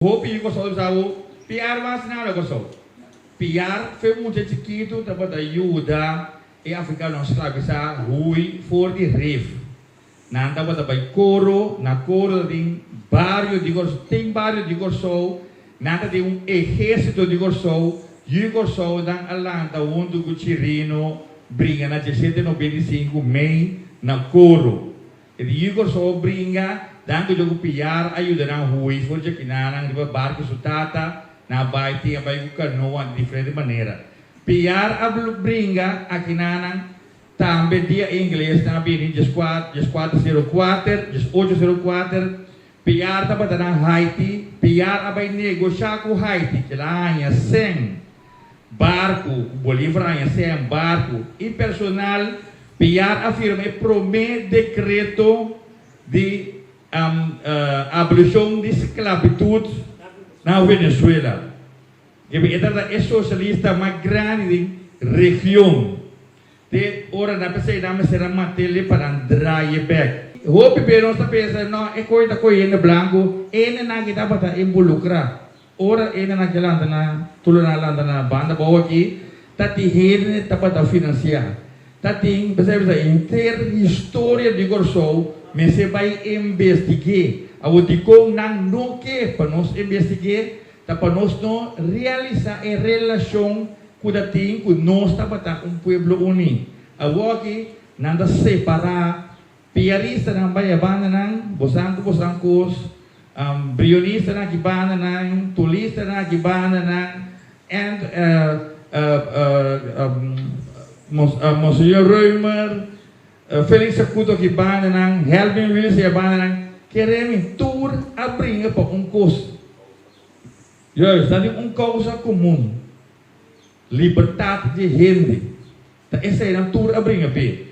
Hopi yu Kòrsou ta bisa bo, Piar mas nada Kòrsou. Piar fe mucha chikitu tabata yuda e afrikanonan sklabisá hui for di rif. Nan tabata bai Koro, na Koro ta tin bario di Kòrsou, tin bario di Kòrsou, nan ta tin un ehérsito di Kòrsou, yu Kòrsounan a lanta huntu ku Chirino bringa na 1795 mei na Koro. E di yu Kòrsou bringa, dan ku Djoku Piar a yuda nan hui for dje kinanan riba barku su tata, nan a bai tin a bai ku kanoa di diferente manera. Piar a bringa akinanan tambe dia e inglesnan a bini 14 04, 1804, Piar tabata na Haiti, Piar a bai negoshá ku Haiti, kila a haña sèn barku, ku Bolívar a haña sèn barku i personal. Piar a firma e promé dekreto di abolishon di sklabitut na Venezuela. E tabata e soshalista mas grandi den region. Te ora nan p'esei nan mester a mat'ele pa nan draye bek. Hopi be nos ta pensa, no, e koe ta koe hende blanku, hendenan ki tabata involukrá. Ora hendenan ke lanta na Tulunan a lanta na banda bou aki, ta tin hende tabata finansiá. Ta tin, p'esei bisa, henter historia di Kòrsou mester bai investig'é. Awor dikon nan no ke pa nos investig'é? Ta pa nos no realisá e relashon ku ta tin ku nos tabata un pueblo uní. Awoki nan ta separá piaristanan bai e bandanan, bosan ku bosan kos, brionistanan aki bandanan, tulistanan aki bandanan, en Monseñor Römer, Felix Sakuto aki bandanan, Helvin Wilson e bandanan, kere mi tur a bringa pa un kos. Juist, ta di un kousa komun, libertat di hende. Ta eseinan tur a bringa p'e.